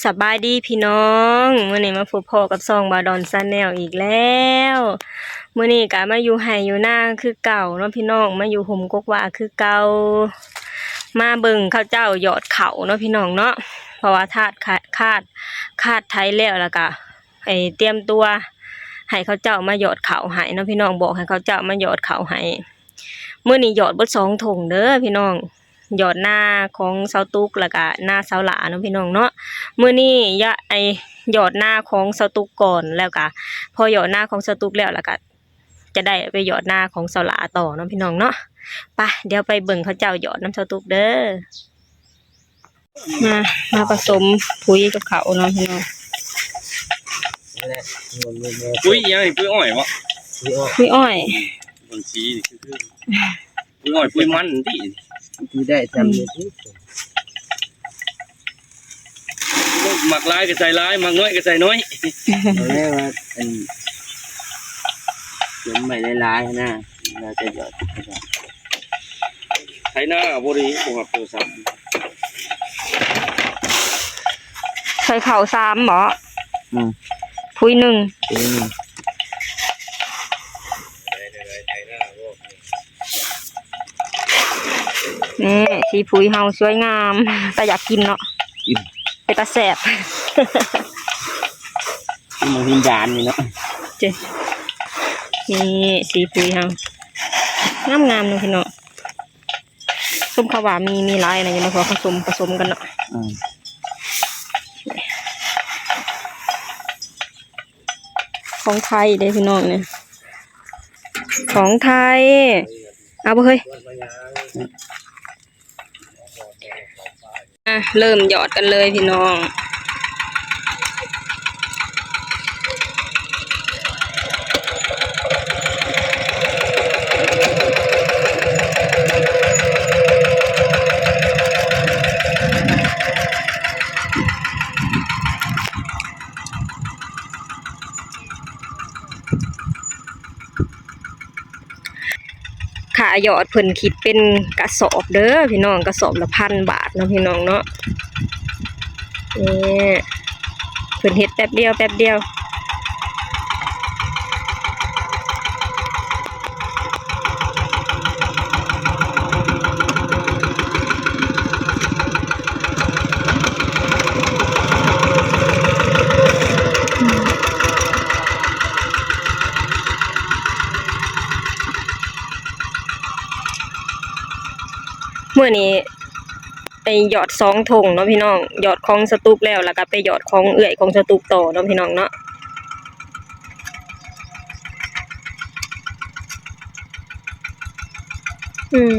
ສະບາຍດີພີ່ນ້ອງ, ມື້ນີ້ມາພົບພໍ້ກັບຊ່ອງບ່າວດອນ Channel ອີກແລ້ວ. ມື້ນີ້ກະມາຢູ່ໄຮ່ຢູ່ນາຄືເກົ່າເນາະພີ່ນ້ອງ, ມາຢູ່ຮົ່ມກົກຫວ້າຄືເກົ່າ. ມາເບິ່ງເຂົາເຈົ້າຢອດເຂົ້າເນາະພີ່ນ້ອງເນາະ, ເພາະວ່າທາດ ຄາດ ຄາດໄຖແລ້ວ ແລ້ວກະ ໄອ້ ຕຽມຕົວໃຫ້ເຂົາເຈົ້າມາຢອດເຂົ້າໃຫ້ເນາະພີ່ນ້ອງ, ບອກໃຫ້ເຂົາເຈົ້າມາຢອດເຂົ້າໃຫ້. ມື້ນີ້ຢອດເບິດສອງຖົງເດີພີ່ນ້ອງ, ຢອດນາຂອງສາວຕຸກ ແລ້ວກະນາສາວຫຼ້າເນາະພີ່ນ້ອງເນາະ. ມື້ນີ້ຢະ ໄອ້ ຢອດນາຂອງສາວຕຸກກ່ອນ, ແລ້ວກະພໍຢອດນາຂອງສາວຕຸກແລ້ວ ແລ້ວກະຈະໄດ້ໄປຢອດນາຂອງສາວຫຼ້າຕໍ່ເນາະພີ່ນ້ອງເນາະ. ໄປ ດຽວໄປເບິ່ງເຂົາເຈົ້າຢອດນຳສາວຕຸກເດີ. ມາ ມາປະສົມປຸ໋ຍກັບເຂົ້າເນາະພີ່ນ້ອງ. ປຸ໋ຍຫຍັງນີ້? ປຸ໋ຍອ້ອຍບໍ? ປຸ໋ຍອ້ອຍ ປຸ໋ຍອ້ອຍ. ເບິ່ງສີນີ້ຄືປຸ໋ຍອ້ອຍປຸ໋ຍມັນຕິ. ປຸ໋ຍໄດ້ຊ່ຳນີ້ຕິ. ມັກຫຼາຍກໍໃສ່ຫຼາຍ, ມັກໜ້ອຍກໍໃສ່ໜ້ອຍ. ເອົາແລ້ວວ່າ ອັນ ສົມໄວ້ຫຼາຍໆນະ, ແລ້ວຈະຢອດ. ໄຖນາບໍ່ໄດ້ ບໍ່ຮັບໂທລະສັບ. ໃສ່ເຂົ້າສາມບໍ? ອືມ ປຸ໋ຍໜຶ່ງ ປຸ໋ຍໜຶ່ງ. ນີ້ ສີປຸ໋ຍເຮົາສວຍງາມ, ຕາຢາກກິນເນາະ. ກິນ ເປັນຕາແຊບ. ມັນມີຫວານນີ້ເນາະ. ເຈ້ ນີ້ສີປຸ໋ຍເຮົາ ງາມໆເນາະພີ່ນ້ອງ. ສົມເຂົາວ່າມີ ມີຫຼາຍນະ, ຢ່າມາເຂົາສົມ ປະສົມກັນເນາະ. ອືມ ຂອງໄທເດ້ພີ່ນ້ອງນີ້, ຂອງໄທ. ເອົາບໍ່ເຮີ້ຍ? ອ່ະ ເລີ່ມຢອດກັນເລີຍພີ່ນ້ອງ. ຄ່າຢອດເພິ່ນຄິດເປັນກະສອບເດີພີ່ນ້ອງ, ກະສອບລະພັນບາດເນາະພີ່ນ້ອງເນາະ. ນີ້ ເພິ່ນເຮັດແປັບດຽວ ແປັບດຽວ. ມື້ນີ້ໄດ້ຢອດສອງຖົງເນາະພີ່ນ້ອງ, ຢອດຂອງສາວຕຸກແລ້ວ ແລ້ວກໍໄປຢອດຂອງເອື້ອຍຂອງສາວຕຸກຕໍ່ເນາະພີ່ນ້ອງເນາະ. ອືມ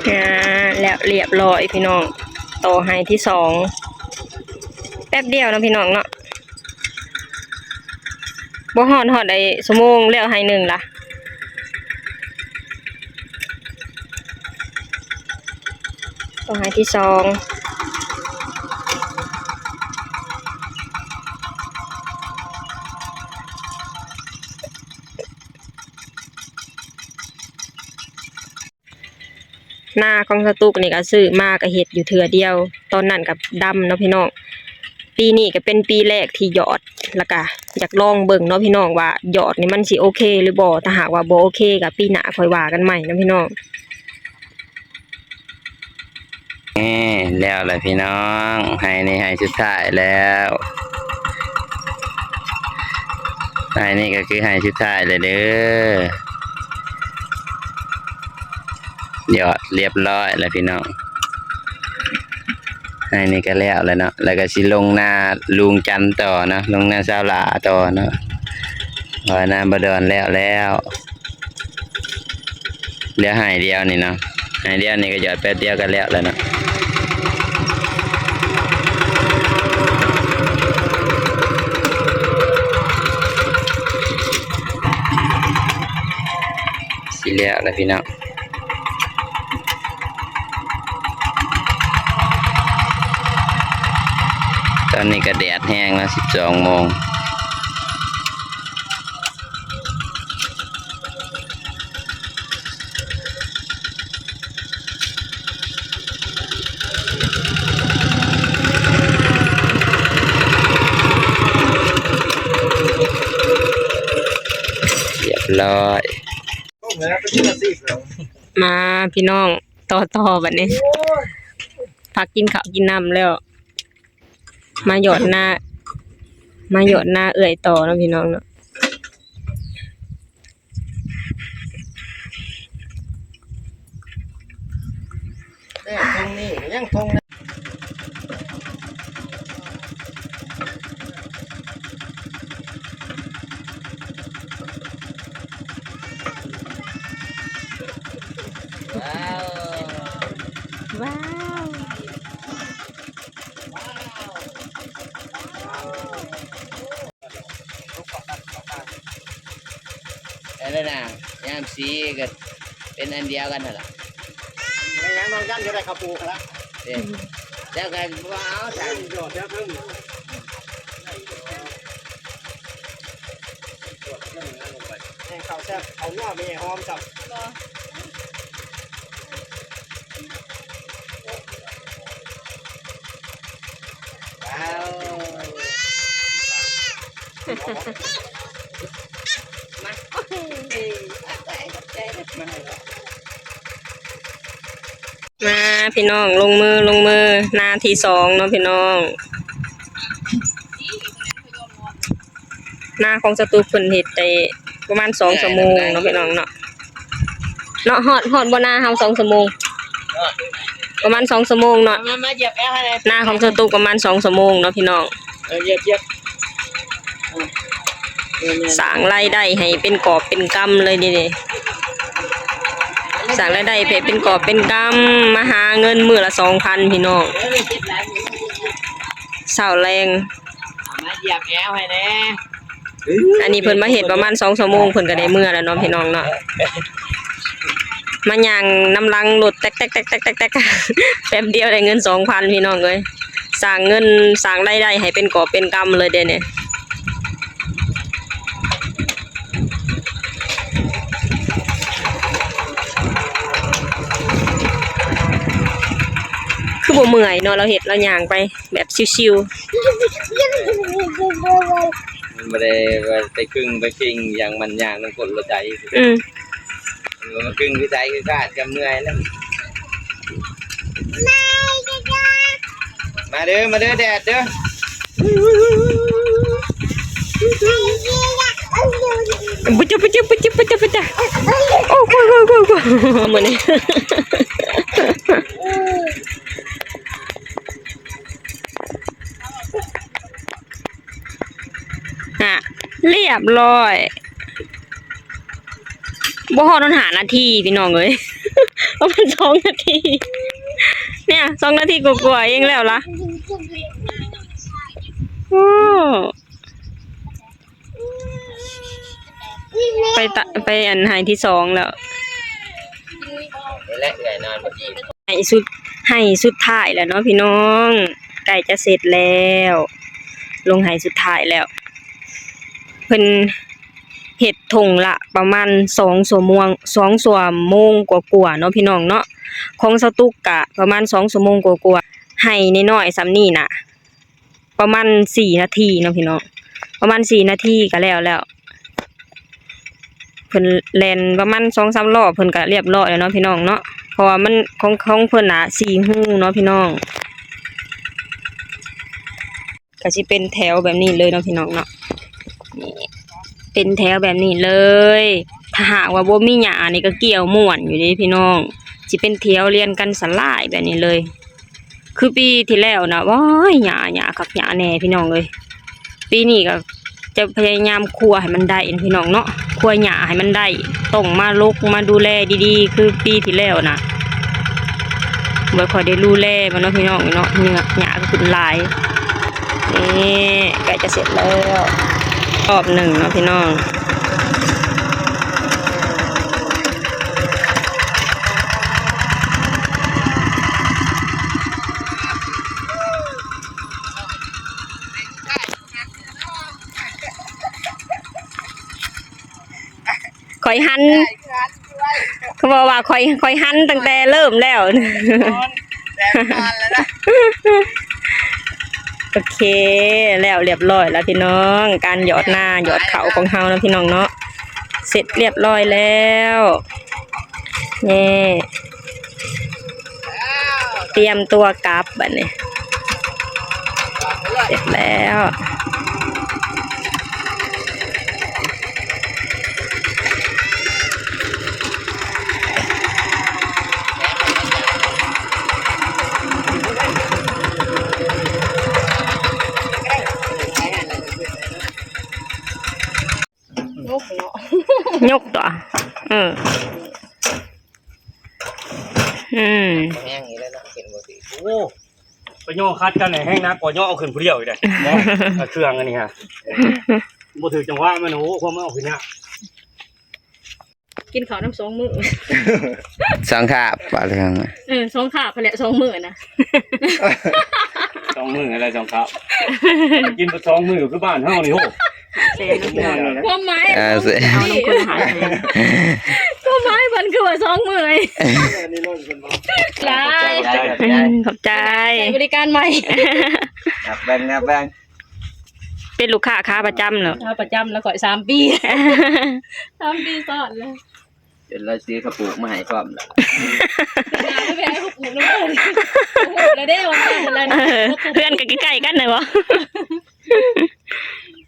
ອ່າ ແລ້ວລຽບລ້ອຍພີ່ນ້ອງ, ຕໍ່ໄຮ່ທີສອງ. ແປັບດຽວເນາະພີ່ນ້ອງເນາະ, ບໍ່ຮອດ ຮອດໄດ້ຊົ່ວໂມງແລ້ວໄຮ່ໜຶ່ງລະ. ຕໍ່ໄຮ່ທີສອງ. ນາຂອງສາວຕຸກນີ້ກໍຊື້ມາກໍເຮັດຢູ່ເທື່ອດຽວ, ຕອນນັ້ນກໍດຳເນາະພີ່ນ້ອງ. ປີນີ້ກໍເປັນປີແລກທີ່ຢອດ, ແລ້ວກໍຢາກລອງເບິ່ງເນາະພີ່ນ້ອງ ວ່າຢອດນີ້ມັນຊິໂອເຄຫຼືບໍ່, ຖ້າຫາກວ່າບໍ່ໂອເຄກໍປີໜ້າຄ່ອຍວ່າກັນໃໝ່ເນາະພີ່ນ້ອງ. ນີ້ ແລ້ວແຫຼະພີ່ນ້ອງ, ໄຮ່ນີ້ໄຮ່ສຸດທ້າຍແລ້ວ. ໄຮ່ນີ້ກໍຄືໄຮ່ສຸດທ້າຍແລ້ວເດີ ຢອດລຽບຮ້ອຍແລ້ວພີ່ນ້ອງ. ໄຮ່ນີ້ກໍແລ້ວແລ້ວເນາະ ແລ້ວກໍຊິລົງນາລຸງຈັນຕໍ່ເນາະ ລົງນາສາວຫຼ້າຕໍ່ເນາະ ເພາະວ່ານາບໍ່ດອນແລ້ວແລ້ວ. ເຫຼືອໄຮ່ດຽວນີ້ເນາະ ໄຮ່ດຽວນີ້ກໍຢອດແປັບດຽວກໍແລ້ວແລ້ວເນາະ ຊິແລ້ວແລ້ວພີ່ນ້ອງ. ຕອນນີ້ກໍແດດແຮງເນາະ ສິບສອງໂມງ. ຮຽບຮ້ອຍ ມາພີ່ນ້ອງ ຕໍ່ຕໍ່ບັດນີ້ ພັກກິນເຂົ້າກິນນ້ຳແລ້ວ ມາຢອດນາ ມາຢອດນາເອື້ອຍຕໍ່ເນາະພີ່ນ້ອງເນາະ. ແຕ່ທົ່ງນີ້ກໍຍັງທົ່ງ ວ້າວ ວ້າວ. ອັນນັ້ນນະ ຍາມສີກໍເປັນອັນດຽວກັນຫັ້ນລະ ແມ່ນຫຍັງນ້ອງຍັນຢູ່ໄດ້ເຂົ້າປູກຫັ້ນລະ ເດ້ ແລ້ວກໍບໍ່ເອົາຊັ້ນ ຢອດແຖວເທິງ ແມ່ນເຂົ້າແຊບ ເຂົ້ານົວແມ່ຫອມຊ້ຳ ບໍ່ ວ້າວ ມາ ມາພີ່ນ້ອງ ລົງມື ລົງມື ນາທີສອງເນາະພີ່ນ້ອງ. ນາຂອງສະຕຸກເພິ່ນເຮັດໄດ້ປະມານສອງຊົ່ວໂມງເນາະພີ່ນ້ອງເນາະ ເນາະ ຮອດ ຮອດບໍ່ນາເຮົາສອງຊົ່ວໂມງ ປະມານສອງຊົ່ວໂມງເນາະ ມາ ມາຢຽບແອວໃຫ້ແດ່ ນາຂອງສະຕຸກປະມານສອງຊົ່ວໂມງເນາະພີ່ນ້ອງ ເອີ ຢຽບ ຢຽບ ເອີ ເອີ ແມ່ນ ສ້າງລາຍໄດ້ໃຫ້ເປັນກອບເປັນກຳເລີຍເດ ນີ້ ສ້າງລາຍໄດ້ໃຫ້ເປັນກອບເປັນກຳ ມາຫາເງິນມື້ລະສອງພັນພີ່ນ້ອງ ເຊົ້າແລງ ມາຢຽບແອວໃຫ້ແດ່. ອັນນີ້ເພິ່ນມາເຮັດປະມານສອງຊົ່ວໂມງ ເພິ່ນກໍໄດ້ເມືອແລ້ວເນາະພີ່ນ້ອງເນາະ ມາຍ່າງນຳຫຼັງລົດແຕັກໆໆໆ ແປັບດຽວໄດ້ເງິນສອງພັນພີ່ນ້ອງເອີຍ ສ້າງເງິນສ້າງລາຍໄດ້ໃຫ້ເປັນກອບເປັນກຳເລີຍເດນີ້. ຄືບໍ່ເມື່ອຍເນາະ ລາວເຮັດ ລາວຍ່າງໄປແບບຊິວໆ ມັນບໍ່ໄດ້ວ່າໄປກຶ່ງໄປຄິງຫຍັງ ມັນຍ່າງນຳກົ້ນລົດໄດ ອືມ ມັນມາກຶ່ງຄືໃດຄືຄາດກໍເມື່ອຍແລ້ວ. ມາເດີ ມາເດີ ແດດເດີ ປະຈຸ ປະຈຸ ປະຈຸ ປະຈຸ ປະຈຸ ໂອ້ ໂອ້ ໂອ້ ໂອ້ ມື້ນີ້ ອ່ະ ລຽບຮ້ອຍ ບໍ່ຮອດຮອດຫ້ານາທີພີ່ນ້ອງເອີຍ ປະມານສອງນາທີ ເນີ້ຍ ສອງນາທີກວ່າໆເອງແລ້ວລະ ໂອ້ ໄປຕະ ໄປອັນໄຮ່ທີສອງແລ້ວ ນີ້ແຫຼະເອື້ອຍນອນບໍ່ອີ່ມ ໄຮ່ສຸດ ໄຮ່ສຸດທ້າຍແລ້ວເນາະພີ່ນ້ອງ ໃກ້ຈະເສັດແລ້ວ ລົງໄຮ່ສຸດທ້າຍແລ້ວ ເພິ່ນເຮັດທົ່ງລະປະມານສອງຊົ່ວໂມງ ສອງຊົ່ວໂມງກວ່າໆເນາະພີ່ນ້ອງເນາະ ຂອງສາວຕຸກກະປະມານສອງຊົ່ວໂມງກວ່າໆ ໄຮ່ນ້ອຍໆສ່ຳນີ້ນະ ປະມານສີ່ນາທີເນາະພີ່ນ້ອງ ປະມານສີ່ນາທີກະແລ້ວແລ້ວ ເພິ່ນແລ່ນປະມານສອງສາມຮອບ ເພິ່ນກະລຽບຮ້ອຍແລ້ວເນາະພີ່ນ້ອງເນາະ ເພາະວ່າມັນ ຂອງ ຂອງເພິ່ນນະສີ່ຮູເນາະພີ່ນ້ອງ ກະຊິເປັນແຖວແບບນີ້ເລີຍເນາະພີ່ນ້ອງເນາະ ນີ້ ເປັນແຖວແບບນີ້ເລີຍ. ຖ້າຫາກວ່າບໍ່ມີຫຍ້ານີ້ກໍກ່ຽວມ່ວນຢູ່ເດ້ພີ່ນ້ອງ, ຊິເປັນແຖວລຽນກັນສະຫຼາຍແບບນີ້ເລີຍ. ຄືປີທີ່ແລ້ວນະ ໂອ້ຍ ຫຍ້າ ຫຍ້າຄັກຫຍ້າແນ່ພີ່ນ້ອງເອີຍ. ປີນີ້ກໍຈະພະຍາຍາມຄົວໃຫ້ມັນໄດ້ນະພີ່ນ້ອງເນາະ, ຄົວຫຍ້າໃຫ້ມັນໄດ້, ຕ້ອງມາລົກມາດູແລດີໆ ຄືປີທີ່ແລ້ວນະ. ບໍ່ຄ່ອຍໄດ້ດູແລມັນເນາະພີ່ນ້ອງເນາະ, ຫຍ້າ ຫຍ້າກໍຂຶ້ນຫຼາຍ. ນີ້ໃກ້ຈະເສັດແລ້ວ ຮອບໜຶ່ງເນາະພີ່ນ້ອງ. ຂ້ອຍຫັນ ເຂົາບອກວ່າຂ້ອຍ ຂ້ອຍຫັນຕັ້ງແຕ່ເລີ່ມແລ້ວ. ໂອເຄ ແລ້ວລຽບຮ້ອຍແລ້ວພີ່ນ້ອງ, ການຫຍອດນາຫຍອດເຂົ້າຂອງເຮົາເນາະພີ່ນ້ອງເນາະ, ເສັດລຽບຮ້ອຍແລ້ວ. ນີ້ ຕຽມຕົວກັບບັດນີ້ ເສັດແລ້ວ. ຍົກເນາະ ຍົກຕົວະ ເອີ ອືມ ແຮງນີ້ແຫຼະເນາະ ເຫັນບໍ່ຕິ ໂອ້ ໄປຍໍຂັດກັນແຮງໜັກກວ່າຍໍເອົາຂຶ້ນຜູ້ດຽວອີກເດ້ ເນາະ ເຄື່ອງອັນນີ້ຮະ ບໍ່ຖືກຈັງຫວະມັນ ໂອ້ ຄວາມເອົາຂຶ້ນຍາກ. ກິນເຂົ້ານຳສອງມື້ ສອງຄາບ ວ່າເລື່ອງ ເອີ ສອງຄາບຫັ້ນແຫຼະ ສອງມື້ນະ ສອງມື້ຫັ້ນແຫຼະ ສອງຄາບ ກິນເບິດສອງມື້ຄືບ້ານເຮົານີ້ ໂຫ ຄວາມໝາຍ ເອີ ເອົານຳຄົນລະຫ້າແສນ ຄວາມໝາຍເພິ່ນຄືວ່າສອງມື້ ຫຼາຍ ຂອບໃຈ ຂອບໃຈ ໃຊ້ບໍລິການໃໝ່ ນັບເບິ່ງ ນັບເບິ່ງ. ເປັນລູກຄ້າຂາປະຈຳແລ້ວ ຂາປະຈຳແລ້ວຂ້ອຍ ສາມປີ ສາມປີຊ້ອນແລ້ວ ຈົນລາວຊື້ເຂົ້າປູກມາໃຫ້ພ້ອມແລ້ວ ເອີ ເຮືອນກໍໃກ້ໆກັນນະບໍ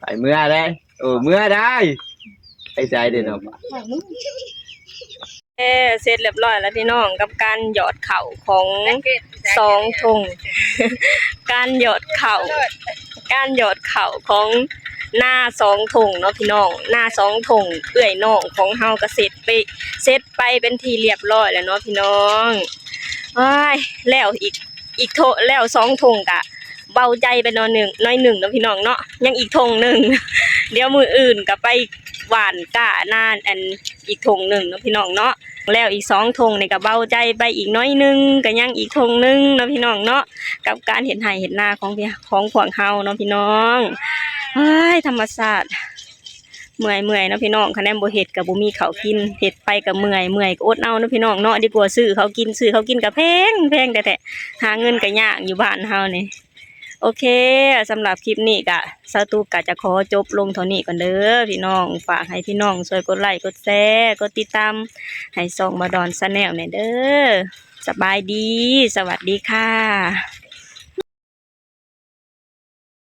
ໄປເມືອໄດ້ ໂອ້ ເມືອໄດ້ ໄປໃສເດ້ເນາະ. ເອີ ເສັດລຽບຮ້ອຍແລ້ວພີ່ນ້ອງ ກັບການຫຍອດເຂົ້າຂອງສອງຖົງ ການຫຍອດເຂົ້າ ການຫຍອດເຂົ້າຂອງນາສອງຖົງເນາະພີ່ນ້ອງ ນາສອງຖົງ ເອື້ອຍນ້ອງຂອງເຮົາກໍເສັດໄປ ເສັດໄປເປັນທີ່ລຽບຮ້ອຍແລ້ວເນາະພີ່ນ້ອງ. ໂອ້ຍ ແລ້ວອີກ ອີກຖົງ ແລ້ວສອງຖົງກະເບົາໃຈໄປໜ້ອຍໜຶ່ງ ໜ້ອຍໜຶ່ງເນາະພີ່ນ້ອງເນາະ ຍັງອີກຖົງໜຶ່ງ ດຽວມື້ອື່ນກະໄປຫວ່ານກ້ານາ ອັນ ອີກຖົງໜຶ່ງເນາະພີ່ນ້ອງເນາະ ແລ້ວອີກສອງຖົງນີ້ກະເບົາໃຈໄປອີກໜ້ອຍໜຶ່ງ ກະຍັງອີກຖົງໜຶ່ງເນາະພີ່ນ້ອງເນາະ ກັບການເຮັດໄຮ່ເຮັດນາຂອງ ຂອງພວກເຮົາເນາະພີ່ນ້ອງ. ເຮີ້ຍ ທຳມະຊາດ ເມື່ອຍໆເນາະພີ່ນ້ອງ ຄັນແນມບໍ່ເຮັດກໍບໍ່ມີເຂົ້າກິນ ເຮັດໄປກໍເມື່ອຍ ເມື່ອຍກໍອົດເອົາເນາະພີ່ນ້ອງເນາະ ດີກວ່າຊື້ເຂົ້າກິນ ຊື້ເຂົ້າກິນກໍແພງ ແພງແທ້ໆ ຫາເງິນກໍຍາກຢູ່ບ້ານເຮົານີ້. ໂອເຄ ສຳລັບຄລິບນີ້ກະ ສາວຕຸກກະຈະຂໍຈົບລົງເທົ່ານີ້ກ່ອນເດີພີ່ນ້ອງ ຝາກໃຫ້ພີ່ນ້ອງຊ່ວຍກົດໄລ້ ກົດແຊ ກົດຕິດຕາມໃຫ້ຊ່ອງບ່າວດອນ Channel ແດ່ເດີ. ສະບາຍດີ ສະຫວັດດີຄ່ະ.